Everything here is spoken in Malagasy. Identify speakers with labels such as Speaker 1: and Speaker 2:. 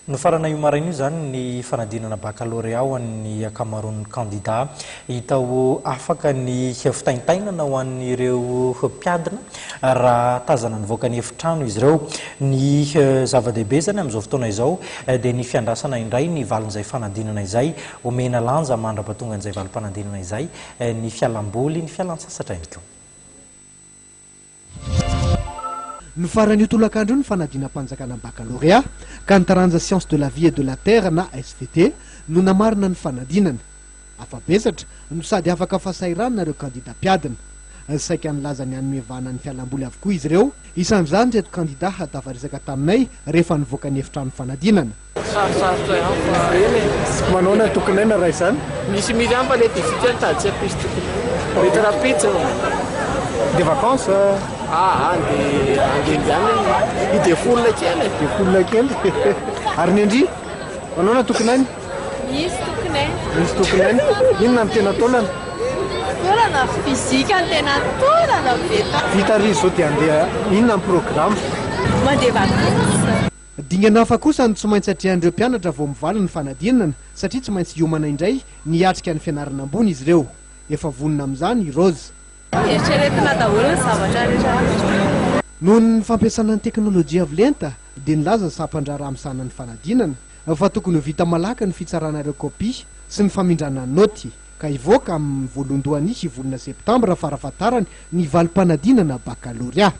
Speaker 1: Nofarana io maraina io izany ny fanadinana bakalorea ho an'ny ankamaroan'ny kandida. Hita ho afaka ny fitaintainana ho an'ireo mpiadina raha tazana nivoaka ny efitrano izy ireo. Ny zava-dehibe izany amin'izao fotoana izao dia ny fiandrasana indray ny valin'izay fanadinana izay. Omena lanja mandra-pahatongan'izay valim-panadinana izay ny fialamboly, ny fialantsasatra ihany koa.
Speaker 2: Nifaran'io tolakandro io ny fanadinam-panjakana bakalorea, ka ny taranja Sciences de la vie et de la terre na SVT no namarana ny fanadinana. Afa-betsatra no sady afaka fahasahiranana ireo kandida mpiadina. Saika nilaza ny hanome vahana ny fialamboly avokoa izy ireo, isan'izany ireto kandida tafaresaka taminay rehefa nivoaka ny efitrano fanadinana.
Speaker 3: Sarotsarotra ihany fa eny e.
Speaker 4: Manaona tokony aina raha izany?
Speaker 3: Misy mily ihany fa le 18 any tady tsy hampisy tokony. Mety rahampitso.
Speaker 4: Des vacances?
Speaker 3: Ah, andeha andeha ihany hidefoule kely e.
Speaker 4: Defoule kely. Ary ny an-dry? Manaona tokony aina?
Speaker 5: Misy tokony aina.
Speaker 4: Misy tokony aina. Inona no tena taolana?
Speaker 5: Taolana physique no tena taolana be.
Speaker 4: Vita ry izao dia andeha inona ny programme?
Speaker 5: Mandeha vacances.
Speaker 2: Dingana hafa kosa no tsy maintsy atrehan'ireo mpianatra vao mivaly ny fanadinana satria tsy maintsy hiomana indray ny hiatrika ny fianarana ambony izy ireo. Efa vonona amin'izany i Rose.
Speaker 5: Eritreretina daholo ny zavatra rehetra rehetra.
Speaker 2: Noho ny fampiasana ny teknolojia avo lenta dia nilaza ny sampan-draharaha misahana ny fanadinana fa tokony ho vita malaky ny fitsarana ireo kopia sy ny famindrana ny naoty ka hivoaka amin'ny voalohandohan'ny volana septambra farafahatarany ny valim-panadinana bakalorea.